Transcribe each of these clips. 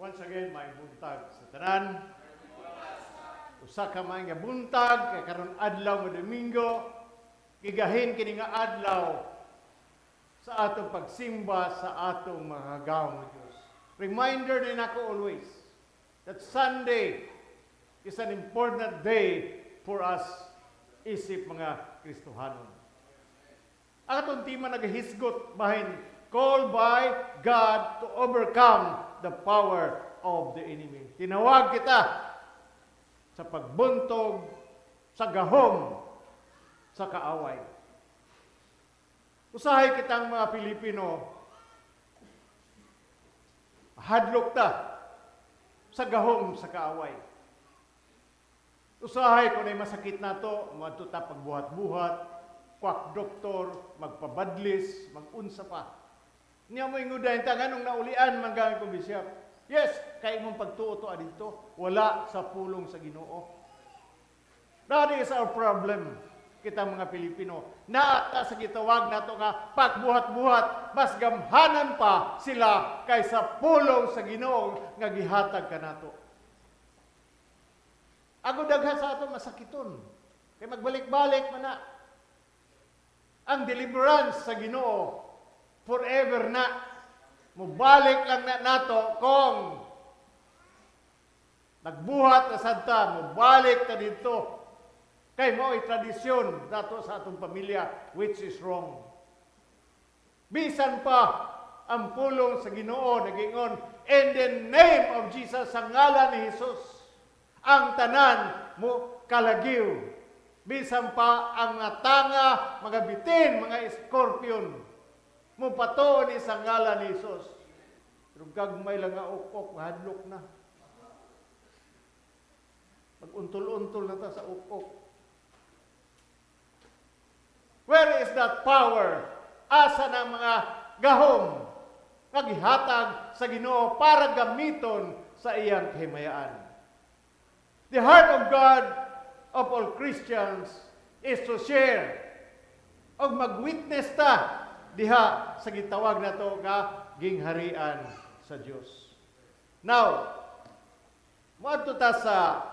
Once again, maayong buntag sa tanan. Usa ka maayong nga buntag kay karon adlaw mo Domingo, gigahin kini nga adlaw sa atong pagsimba sa atong Makagagahom nga Dios. Reminder din ako always that Sunday is an important day for us isip mga Kristohanon. Ang atong tema nagahisgot bahin called by God to overcome the power of the enemy. Tinawag kita sa pagbuntog sa gahom sa kaaway. Usahay kitang mga Pilipino, hadlok ta sa gahom sa kaaway. Usahay kung ay masakit nato, moadto ta pagbuhat-buhat, quack doktor, magpabadlis, magunsa pa. Niya mo ingudahin ta nganong naulian man gamit ko, bishop. Yes, kay imong pagtuo to adito, wala sa pulong sa Ginoo. That is our problem kita mga Pilipino. Naa sa gitawag nato nga pagbuhat-buhat, mas gamhanan pa sila kaysa pulong sa Ginoo nga gihatag kanato. Ako daghan sa ato masakiton. Kay magbalik-balik man na. Ang deliverance sa Ginoo forever na. Mubalik lang na nato kung nagbuhat na sad ta, mubalik ta dito. Kay mao'y tradisyon nato sa atong pamilya, which is wrong. Bisan pa ang pulong sa Ginoo nagingon, "In the name of Jesus," sa ngalan ni Jesus, ang tanan mo kalagiw. Bisan pa ang mga tanga, mga bitin, mga scorpion, mo patuo ni sa ngalan ni Jesus. Pero gagmay lang nga ukok, mahadlok na. Mag-untol-untol na ta sa ukok. Where is that power? Asa na ang mga gahom nga gihatag sa Ginoo para gamiton sa iyang kahimayaan? The heart of God of all Christians is to share og mag-witness ta diha sa gitawag nato nga gingharian sa Dios. Now, moadto ta sa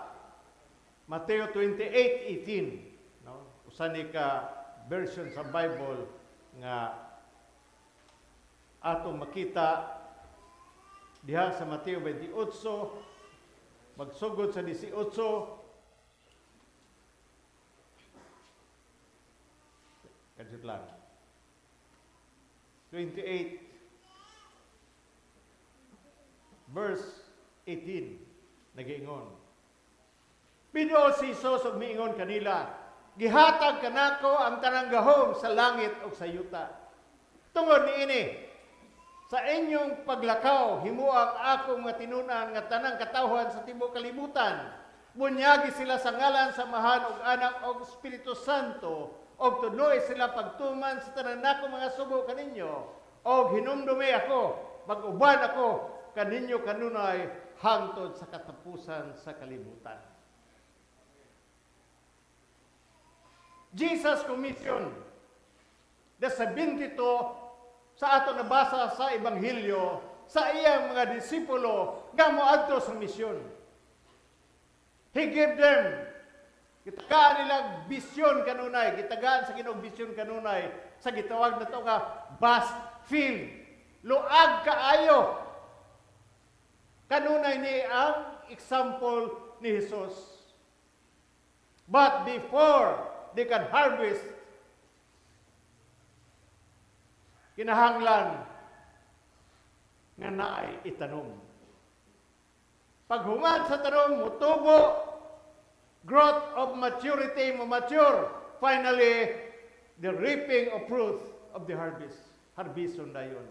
Mateo 28:18, no? Usa ni ka version sa Bible nga atong makita diha sa Mateo 28, magsugod sa 18. Kadiyot lang. 28 verse 18 nagiingon. Pinuol si Jesus ug miingon kanila, "Gihatag kanako ang tanang gahom sa langit ug sa yuta. Tungod niini, sa inyong paglakaw, himoa ang akong mga tinunan nga tanang katawhan sa tibuok kalibutan. Bunyagi sila sa ngalan sa Amahan ug Anak ug Espiritu Santo ug tudloi sila pagtuman sa tanan nako mga sugo kaninyo, ug hinumdumi ako, mag-uban ako kaninyo kanunay hangtod sa katapusan sa kalibutan." Jesus commission the 72 sa ato nabasa sa Ebanghelyo sa iyang mga disipulo nga moadto sa misyon. He gave them, gitagaan nila bisyon kanunay, gitagaan sa Ginoo bisyon kanunay sa gitawag nato nga vast field. Luag kaayo. Kanunay ni ang example ni Jesus. But before they can harvest, kinahanglan nga naay itanom. Paghuman sa tanom, mutubo, growth of maturity, mo mature. Finally, the reaping of fruit of the harvest. Harbison dayon.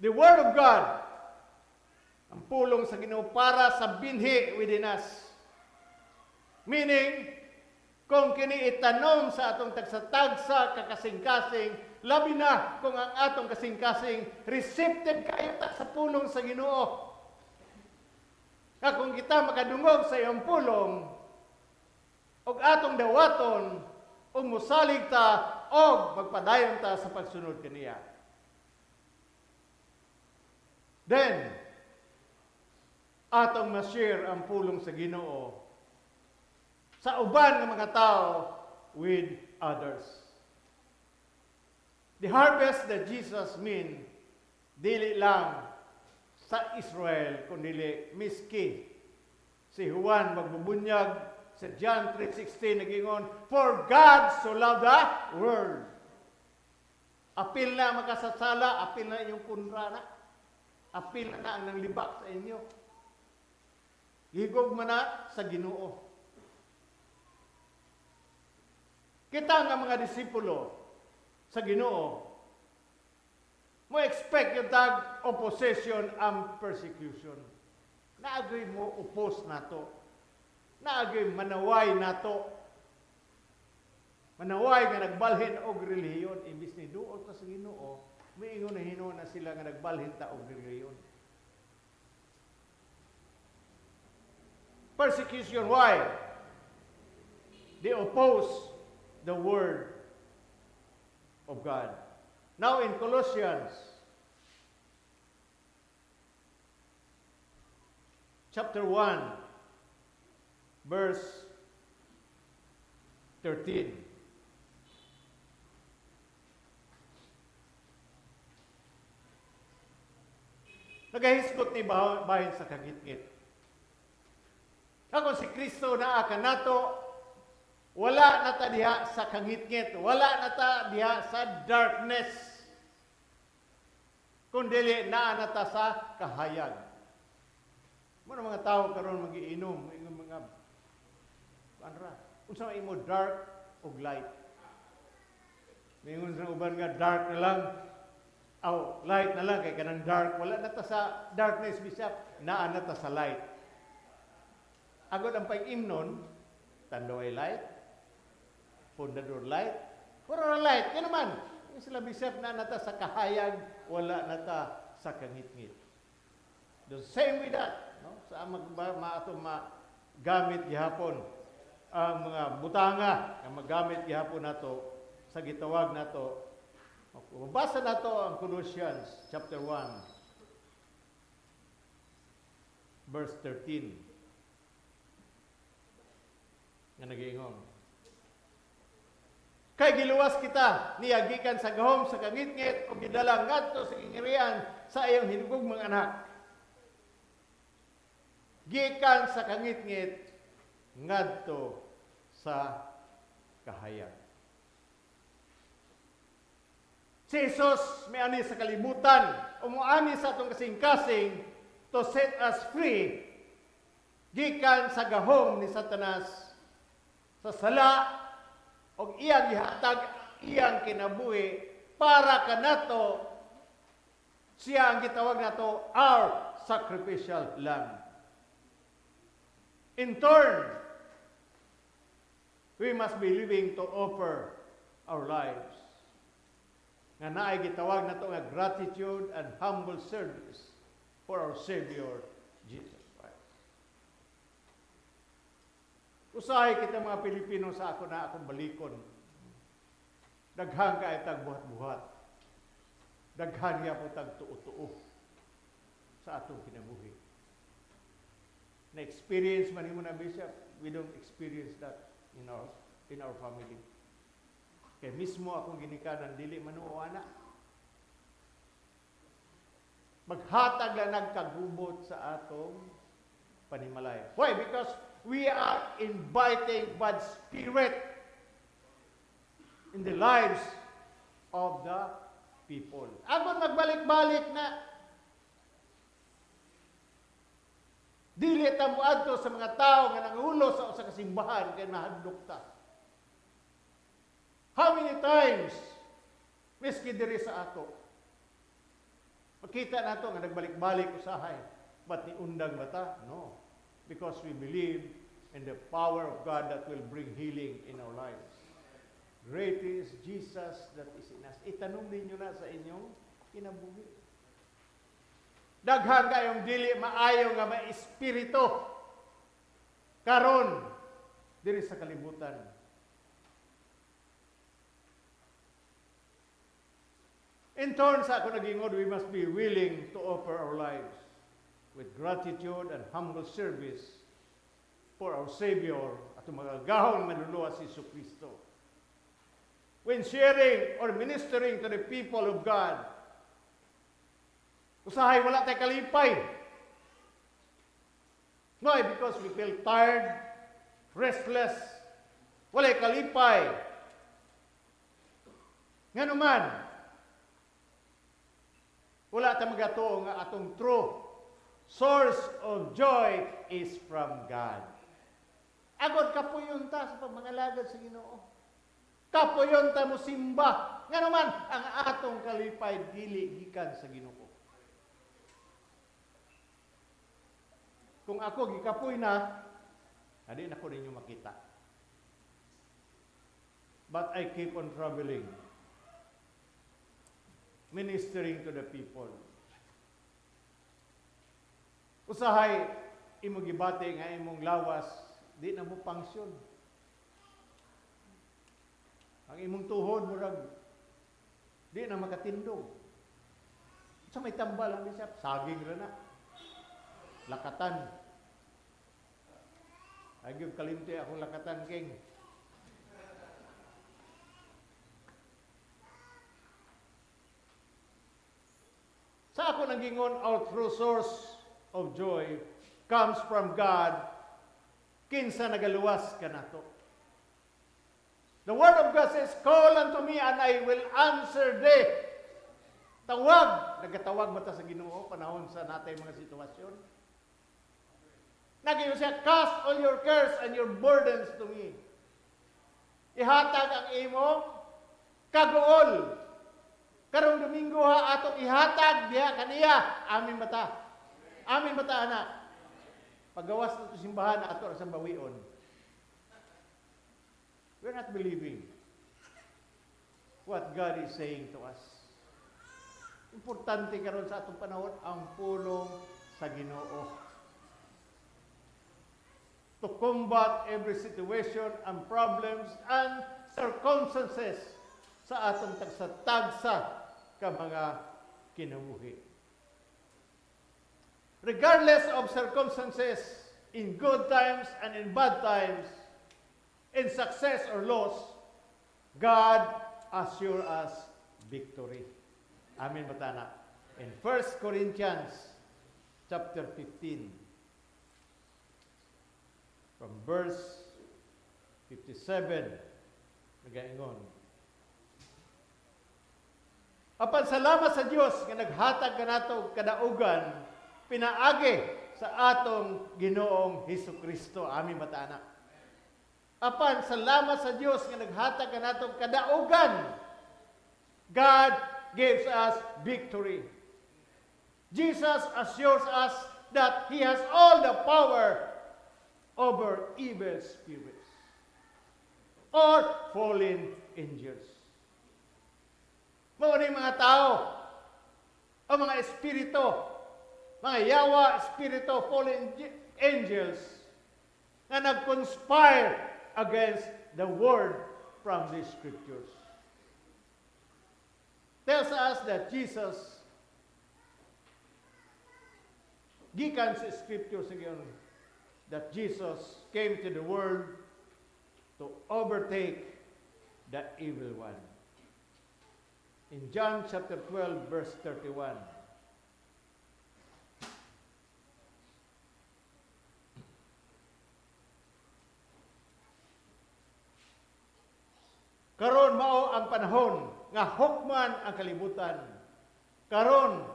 The Word of God, ang pulong sa Ginoo para sa binhi within us. Meaning, kung kini itanom sa atong tagsa-tagsa kakasing-kasing, labi na kung ang atong kasing-kasing receptive kayo ta sa pulong sa Ginoo. Nga kung kita makadungog sa iyang pulong, og atong dawaton, og musalig ta, og magpadayon ta sa pagsunod kaniya. Then, atong ma-share ang pulong sa Ginoo sa uban nga mga tao, with others. The harvest that Jesus mean, dili lang sa Israel, kundi miski si Juan magbubunyag sa John 3:16 nagingon, "For God so loved the world." Apil na makasasala, apil na inyong kontra na. Apil na ang nanglibak sa inyo. Gihigugma na sa Ginoo. Kita nga mga disipulo sa Ginoo, mo expect gyud tag opposition and persecution. Naa gyoy mo oppose nato. Naa gyoy manaway nato. Manaway nga nagbalhin og relihiyon imbis ni duol ta sa Ginoo, miingon na hinuon na sila nga nagbalhin ta og relihiyon. Persecution, why? They oppose the word of God. Now in Colossians chapter 1 verse 13. Nagahisgot ni bahin sa kagitngit. Ako si Kristo naa kanato, wala na ta diha sa kangitngit, wala na ta diha sa darkness. Kundili naa na ta sa kahayag. Muna mga tao karon magiinom, ingon mga anra. Unsa may imo dark og light? Mingon sa uban nga dark na lang. Aw, light na lang kay kanang dark, wala na ta sa darkness, bishop, naa na ta sa light. Agod ang pag-imnon, Tanduay light, Fundador light, puro na light, kaya naman, yung sila bishop na nata sa kahayag, wala na ta sa kangitngit. The same with that, no? Sa ato magamit gihapon ang mga butanga nga magamit gihapon nato sa gitawag nato. Mabasa nato ang Colossians chapter 1 verse 13 nga nagiingon, "Kay giluwas kita niya gikan sa gahom sa kangitngit ug gidala ngadto sa gingharian sa iyang hinugugmang anak." Gikan sa kangitngit ngadto sa kahayag. Si Jesus miani sa kalibutan, umuani sa atong kasing-kasing to set us free gikan sa gahom ni Satanas sa sala og iyang gihatag iyang kinabuhi para kanato. Siya ang gitawag nato our sacrificial lamb. In turn, we must be living to offer our lives nga naay gitawag nato nga gratitude and humble service for our Savior Jesus Christ. Usahay kita mga Pilipino sa ako na akong balikon. Daghan kay tag buhat-buhat. Daghan gyapon tag tuo-tuo sa atong kinabuhi. Na-experience man nimo na, Bishop, we don't experience that in our family. Kay mismo akong ginikanan dili manuo ana. Maghatag lang nagkagubot sa atong panimalay. Why? Because we are inviting God's Spirit in the lives of the people. Agon magbalik-balik na dili ta moadto sa mga tao nga nangulo sa usa ka simbahan kay nahadlok ta. How many times miski diri sa ato makita nato nga nagbalik-balik usahay, but ni undang ba ta? No. Because we believe in the power of God that will bring healing in our lives. Great is Jesus that is in us. Itanom ninyo na sa inyong kinabuhi. Daghan kayong dili maayo nga may espiritu karon diri sa kalibutan. In turn, sa ako nagingon, we must be willing to offer our lives with gratitude and humble service for our Savior at makagagahom Manluluwas, si Kristo. When sharing or ministering to the people of God, usahay wala tay kalipay. Why? Because we feel tired, restless, walay kalipay. Nga naman, wala ta magatuo nga atong true source of joy is from God. Agod kapuyon ta sa pagmangalagad sa Ginoo. Kapuyon ta mo simba. Nga naman, ang atong kalipay dili gikan sa Ginoo. Kung ako gikapoy na, adi na ko ninyo makita. But I keep on traveling, ministering to the people. Usahay, imo gibati nga imong lawas, di na mo function. Ang imong tuhod, murag, di na makatindog. Sa may tambal ang bisap, saging ra na. Lakatan. Ay, gyud kalimti akong lakatan, King. Sa ako nagingon, our true source of joy comes from God, kinsa nagaluwas kanato. The word of God says, "Call unto me and I will answer thee." Tawag. Nagatawag ba ta sa Ginoo panahon sa natay mga sitwasyon? Nagaingon siya, "Cast all your cares and your burdens to me." Ihatag ang imong kaguol. Karong Domingo ha, atong ihatag diha kaniya. Amin ba ta? Amin ba ta, anak? Paggawas na simbahan, ato sa bawion. We're not believing what God is saying to us. Importante karon sa atong panahon ang pulong sa Ginoo. To combat every situation and problems and circumstances sa atong tagsa-tagsa ka mga kinabuhi. Regardless of circumstances, in good times and in bad times, in success or loss, God assure us victory. Amen ba ta na? In 1 Corinthians chapter 15, from verse 57, nagaingon, "Apan salamat sa Dios nga naghatag kanato og kadaugan pinaagi sa atong Ginoong Hesus Kristo." Amen ba ta na? Apan salamat sa Dios nga naghatag kanato og kadaugan. God gives us victory. Jesus assures us that He has all the power over evil spirits or fallen angels. Mao ni mga tao, o mga espiritu, mga yawa, espiritu, fallen angels, na nag-conspire against the word from the scriptures. Tells us that Jesus, gikan sa scriptures again, that Jesus came to the world to overtake the evil one. In John chapter 12, verse 31. "Karon mao ang panahon nga hukman ang kalibutan. Karon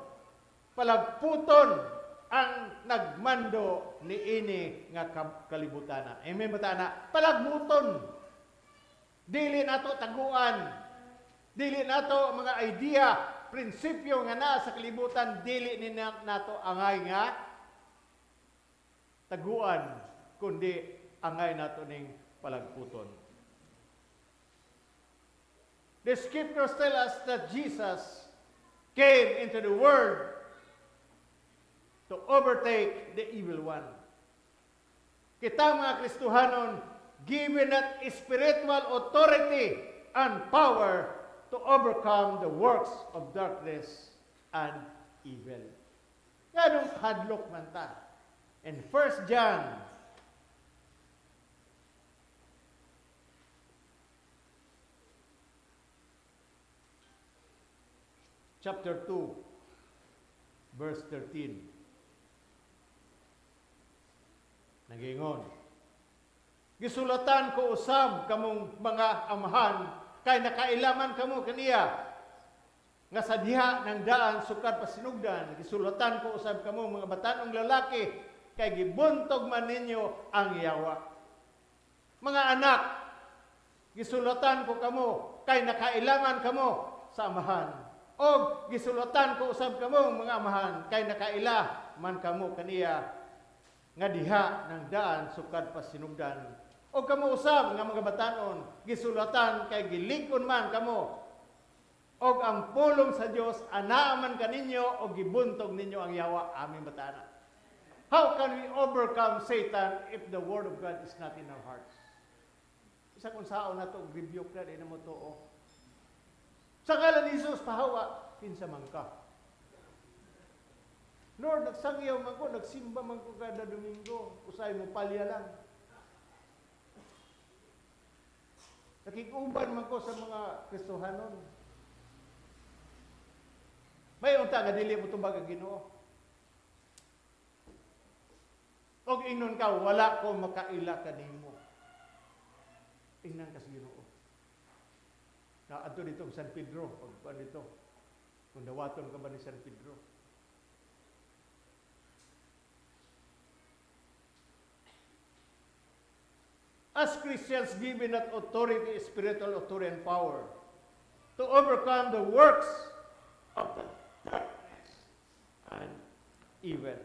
palagputon ang nagmando niini nga kalibutan." Amen ba ta na? Palagmuton. Dili nato taguan. Dili nato mga idea, prinsipyo nga naa sa kalibutan, dili ni nato angay nga taguan, kundi angay nato ning palagputon. The scriptures tell us that Jesus came into the world to overtake the evil one. Kita mga Kristohanon, given that spiritual authority and power to to overcome the works of darkness and evil. Nganong hadlok man ta? In 1 John chapter 2 verse 13, nagingon, "Gisulatan ko usab kamong mga amahan kay nakailaman kamo kaniya nga sa diha ng daan sukad pasinugdan. Gisulatan ko usab kamo mga batanong lalaki kay gibuntog man ninyo ang yawa. Mga anak, gisulatan ko kamo kay nakailaman kamo sa Amahan. Og gisulatan ko usab kamo mga amahan kay nakaila man kamo kaniya nga diha ng daan sukad pasinugdan. O kamo usab nga mga batanon, gisulatan kay gilig-on man kamo. Og ang pulong sa Dios anaa man kaninyo og gibuntog ninyo ang yawa." Amen ba, ana? How can we overcome Satan if the word of God is not in our hearts? Isa kung saon nato og rebuke na di na mo tuo. "Sa ngalan ni Jesus, pahawa," kinsa man ka. "Lord, nagsangyaw man ko, nagsimba man ko kada Domingo, usay mo palya lang. Nakikuban man ko sa mga Kristohanon." May unta nga dili mo tubag ang Ginoo. Og ingnon ka, "Wala ko makaila kanimo." Ingnan ka sa Ginoo. Na adto dito San Pedro, pag dito. Kung dawaton ka ba ni San Pedro. As Christians, given that authority, spiritual authority and power to overcome the works of the darkness and evil.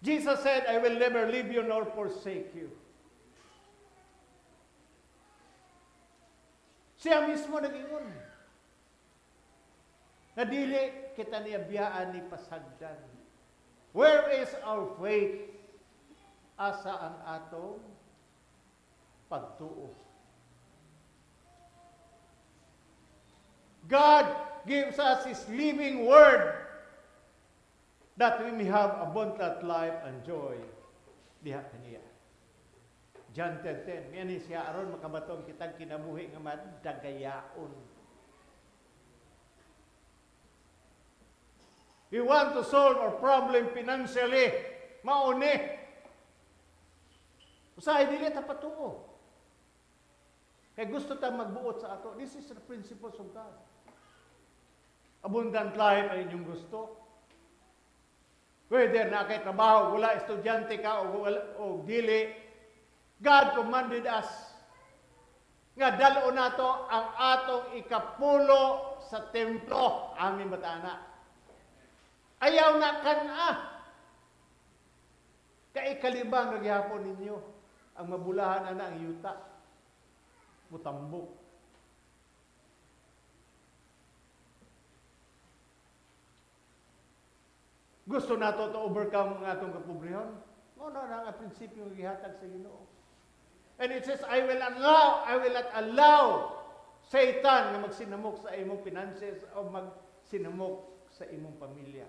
Jesus said, "I will never leave you nor forsake you." Siya mismo nag-ingon na dili kita niya biyaan ni pasagdan. Where is our faith? Asa ang atong pagtuo? God gives us His living word that we may have abundant life and joy diha kaniya. John 10:10. Ngani siya aron makabaton kitang kinabuhi nga madagayaon. We want to solve our problem financially. Mauni. Usahay dili ta patuo. Kay gusto ta magbuot sa ato. This is the principles of God. Abundant life ay inyong gusto. Whether na kay trabaho, wala, estudyante ka o, wala, o dili, God commanded us nga dalo nato ang atong ikapulo sa templo. Amin ba, ana? Ayaw na kan-a. Kay kalibang ra gihapon ninyo. Ang mabulahan ana ang yuta. Mutambok. Gusto nato to overcome ang atong kapobrehon? Mao na ang prinsipyo nga gihatag sa Ginoo. And it says, "I will not allow Satan nga magsinamok sa imong finances o magsinamok sa imong pamilya."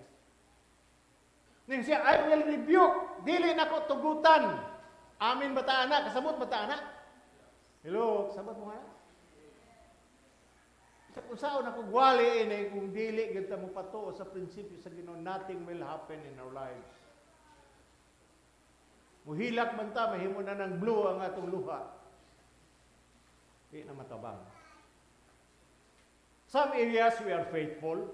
Ning siya, "I will rebuke, dili nako tugutan." Amin ba ta, ana? Kasabot ba ta, ana? Hello, kasabot mo nga? Sa kung saan ako gwali ini, kung dili gyud ta mo patuo sa prinsipyo sa Ginoo, nothing will happen in our lives. Muhilak man ta, mahimo na ng blue ang atong luha. Di na matabang. Some areas we are faithful.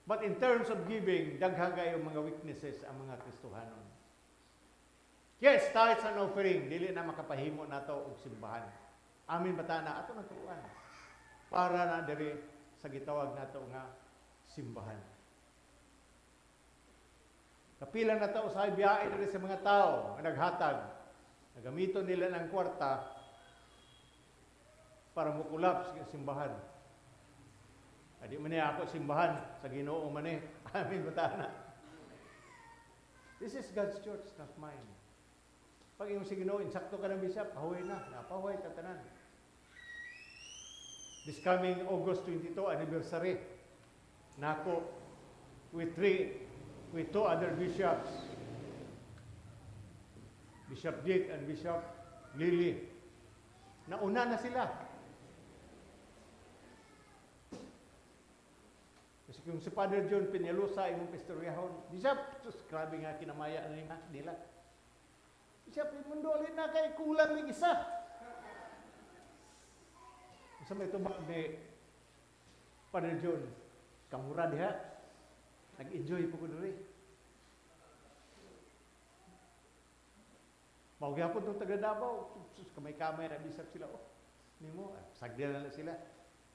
But in terms of giving, daghan kayo mga weaknesses ang mga Kristohanon. Yes, tithes and offering, dili na makapahimo nato og simbahan. Amin ba ta na ato natuan? Para na diri sa gitawag nato nga simbahan. Kapila na tao sa biyahe diri sa mga tao nga naghatag. Nagamiton nila ng kwarta para mo-collapse ang simbahan. Adi man niya ako simbahan, sa Ginoo man eh. Amin ba ta na? This is God's church, not mine. Pag iyong sige no, insakto ka ng bishop, pahuway na. Napahuway ta tanan. This coming August 22, anniversary nako with two other bishops, Bishop Dick and Bishop Lily. Nauna na sila. Kasi kung si Father John Peñalosa, imong pistoryahon, Bishop, sus, grabe nga kinamaya na nila. Bishop, mundo alin na kay kulang ng isa. Sa may tubag ni Father John, kamura diha, nag-enjoy po ko diri. Mao gyapon tong taga Davao, sus, kamay-kamay na bishop sila. Oh, nimo, sagdi na lang sila.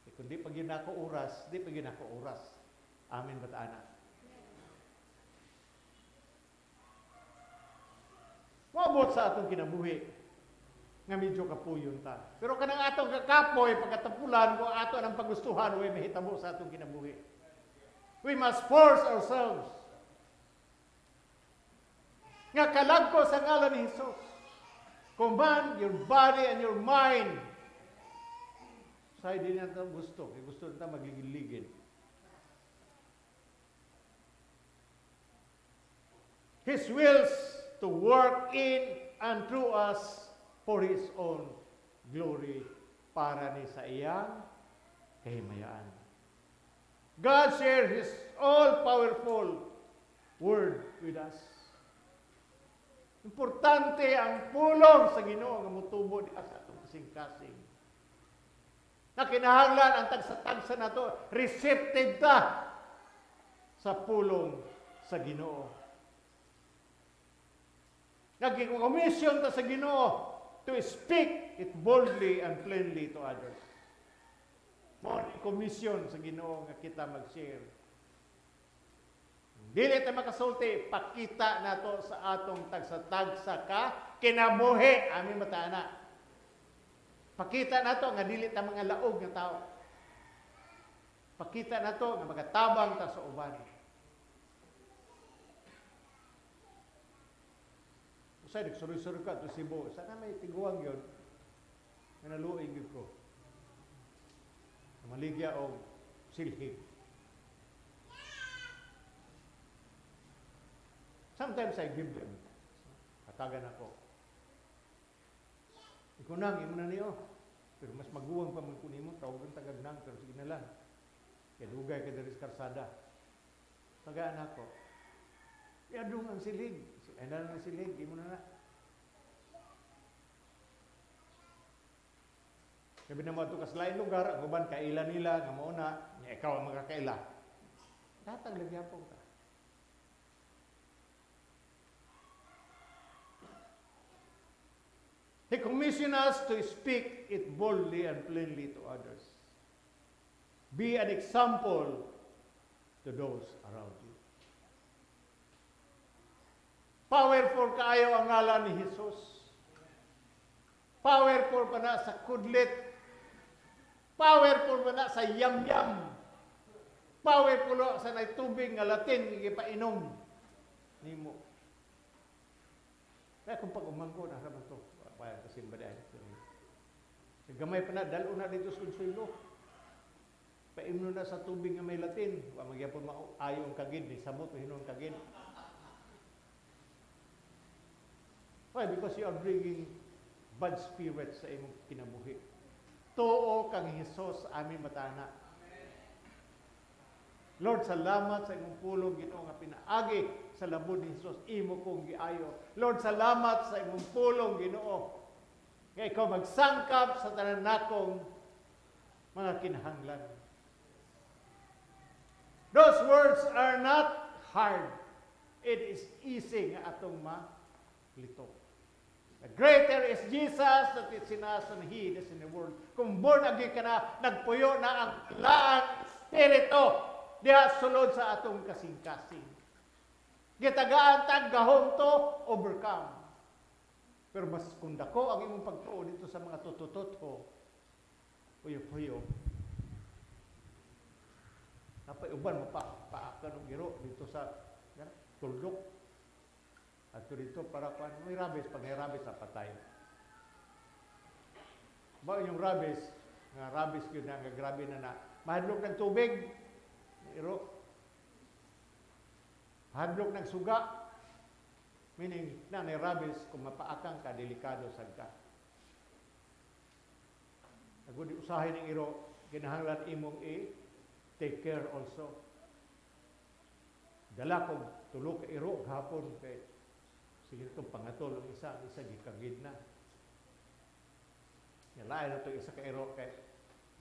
Eh, kung di pa gyud nako oras, di pa gyud nako oras. Amen ba ta ana? Moabot sa atong kinabuhi nga medyo kapuyon ta. Pero kanang atong kakapoy, pagkatapulan, kung ato ang pagustuhan, way mahitabo sa atong kinabuhi. We must force ourselves. Nga kalagko sa ngalan ni Jesus. Command your body and your mind. Sa hindi na ito gusto. Kaya gusto na ito magligid-ligid. His wills to work in and through us for His own glory, para ni sa iyang kahimayaan. God shared His all-powerful word with us. Importante ang pulong sa Ginoo nga motubo diha sa atong kasing-kasing. Na kinahanglan ang tagsa-tagsa nato, receptive ta sa pulong sa Ginoo. Naging-commission ta sa Ginoo to speak it boldly and plainly to others. Mao ni commission sa Ginoo nga kita mag-share. Dili ta makasulti, pakita nato sa atong tagsa-tagsa ka kinabuhi. Amin mata ana. Pakita nato nga dili ta mga laog nga tao. Pakita nato nga magatabang ta sa uban. Usay nagsuroy-suroy ka to Cebu. Sana may tiguang yun. Nga naluoy gyud ko. Maligya og silhig. Sometimes I give them. Hatagan ako. Ikaw nang, imo na niyo. Pero mas maguwang pa man kunin mo, tawag ang tagag nang, pero sige na lang. Kaya dugay ka diri sa karsada. Tagaan ako. Iadong ang silig. Ay na lang ang silig, imo na na. Sabi na mo ito kaslain lugar, ang uban kaila nila, nga mao na, nga ikaw ang makakaila. Datag lagi po ka. He commissioned us to speak it boldly and plainly to others. Be an example to those around you. Powerful kaayo ang ngalan ni Jesus. Powerful pa na sa kudlit. Powerful pa na sa yam-yam. Powerful sa nay tubig nga Latin nga gipainom nimo. Kaya kung pag-umangko na raman to, kaya kasi ba dahil? Gamay pa na, dalo na dito sa konsuelo. Paimno na sa tubig nga may Latin. Wa magyapon maayo ang kagid, ni samot o hinon kagid. Why? Because you are bringing bad spirits sa imong kinabuhi. Tuo kang Hesus aming matana. Lord, salamat sa imong pulong Ginoo nga pinaagi sa labod ni Hesus, imo kong giayo. Lord, salamat sa imong pulong Ginoo nga ikaw magsangkap sa tanan nakong mga kinahanglan. Those words are not hard. It is easy nga atong malito. The greater is Jesus that is in us than he that is in the world. Kung born again ka na, nagpuyo na ang laang Espiritu diha sulod sa atong kasing-kasing. Gitagaan tag gahom to overcome. Pero mas kung dako ang imong pagtuo dito sa mga tutututo, puyo-puyo, napay uban mo pa, paaka ng giro dito sa tuldok. At dito para kuan may rabies, pag may rabies na, patay. Ba yung rabies, nga rabies gyud na, nga grabe na na. Mahadlok ng tubig, iro. Mahadlok ng suga. Meaning, na may rabies, kung mapaakang ka, delikado sad ka. Agud usahay ning iro, kinahanglan imong i-take care also. Dala ko tulo ka iro hapon kay sige itong pangatol ang isa gikagid na. Yalain na itong isa ka iro kay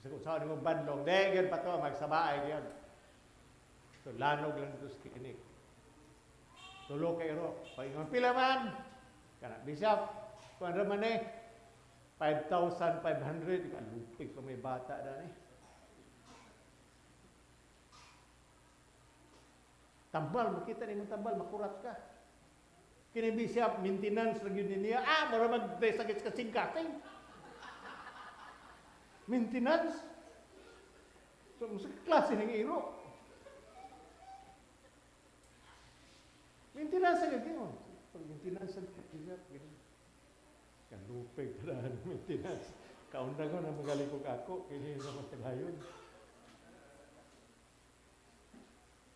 isa kung saan mo bandong, de, gyud pa to, magsabaay gyud. So lanog lang dito sa kinik. Tulo ka iro. Paingon, "Pila man?" Kana, "Bishop, kuan ra man eh, 5,500." Kalupig pa may bata na eh. Tambal, makita ni mong tambal, makurat ka. Kini bishop, maintenance lang yun niya. Ah, mura mag sakit kasing-kasing. Maintenance. So, sa klase ng iro. Maintenance ang gagawin. Pag maintenance ang bishop, ganun. Kalupig talaga ng maintenance. Kaundang ko na magaling kong ako, kini na matagayon.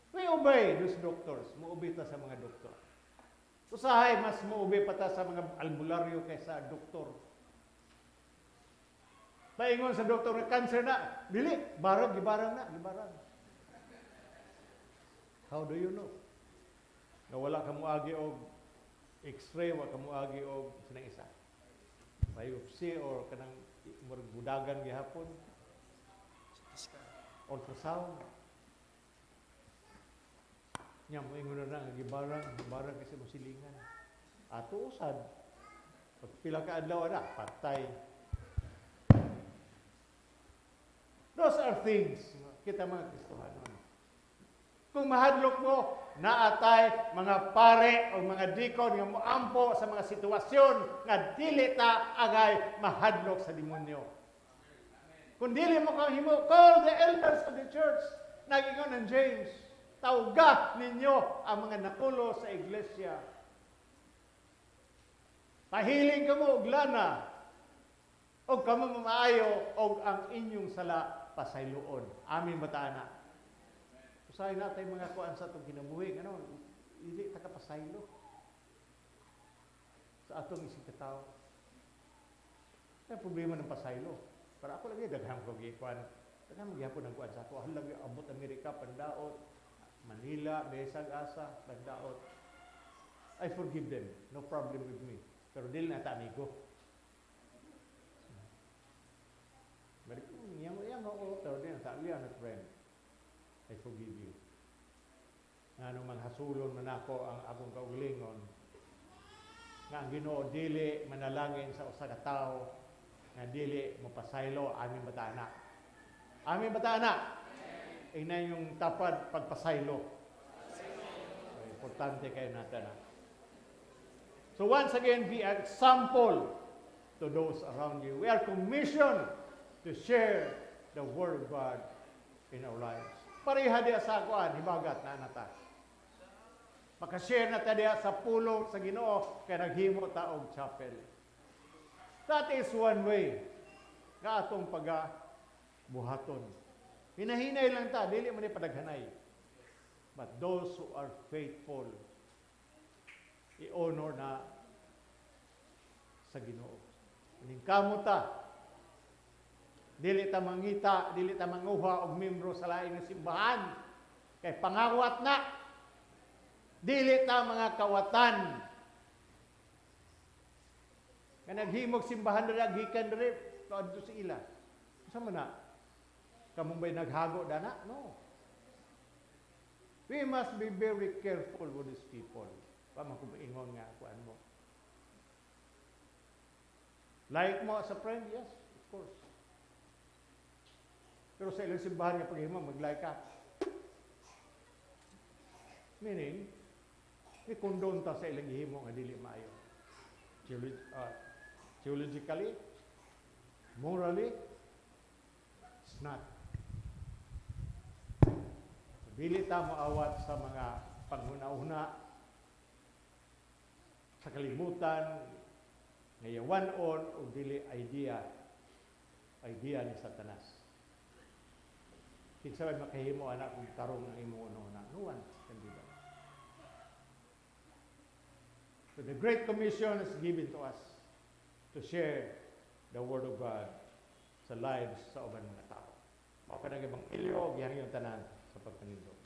We obey those doctors. Muobey ta sa mga doktor. Usahay, mas muobey pa ta sa mga albularyo kaysa doktor. Paingon sa doktor na cancer na, dili, barang, gibarang na, gibarang. How do you know? Nga wala ka muagi og x-ray, wala ka muagi og sinang isa. Biopsy or kanang murag budagan gihapon, ultrasound. Nya mo ingon na nga gibarang, gibarang kasi mo silingan. Ato usad. Pag pila ka adlaw na, patay. Those are things kita mga Kristohanon. Kung mahadlok mo, naatay mga pare o mga dikon nga moampo sa mga sitwasyon nga dili ta angay mahadlok sa demonyo. Kung dili mo kang himo, call the elders of the church. Nagingon ng James, tawga ninyo ang mga nakulo sa iglesia. Pahiling kamo og lana, og kamo mamaayo, og ang inyong sala pasayloon. Amin ba ta ana? Usahay na tayo mga kuan sa atong kinabuhi. Ano, dili ta ka pasaylo sa atong isig katao. Kaya problema ng pasaylo. Para ako lagi, daghang ko gikuan. Daghang magyapon ang kuan sa ako. Halag abot Amerika, pandaot. Manila, Besag, Asa, pandaot. I forgive them. No problem with me. Pero dili na ta amigo. Pero yang yang ako, pero dili na ta, we are not friend. I forgive you. Nga nung manghasulon man ako ang akong kaugalingon, nga ang Ginoo dili manalangin sa usa ka tawo nga dili mopasaylo. Amin ba ta ana? Amin ba ta ana? Ingnan yung tapad, pagpasaylo. So, importante kayo natin. So once again, be an example to those around you. We are commissioned to share the Word of God in our lives. Pareha diya sa kuan, hibagat na nata. Makashare na ta diya sa pulong sa Ginoo kay naghimo ta og chapel. That is one way nga atong paga buhaton. Hinahinay lang ta, dili man ni padaghanay. But those who are faithful, i-honor na sa Ginoo. Maningkamot ta. Dili ta mangita, dili ta manguha og membro sa laing nga simbahan. Kay pangawat na. Dili ta mga kawatan. Nga naghimog simbahan diri, gikan diri adto sa ila. Unsa man na? Kamong ba'y naghago dana? No. We must be very careful with these people. Pa man kung maingon nga kuan mo. Like mo as a friend? Yes, of course. Pero sa ilang simbahan nga paghimo, mag-like ka. Meaning, ni condone ta sa ilang gihimo nga dili maayo. Theologically, morally, it's not. Dili ta moawat sa mga panghuna-huna. sa kalibutan nga yawan-on o dili idea idea ni Satanas. Kinsa may makahimo ana kung tarong ang imong una? No one can do that. So the Great Commission is given to us to share the Word of God sa lives sa uban mga tao. Mao kanang ebanghelyo, gihangyo tanan sa pagpanindot.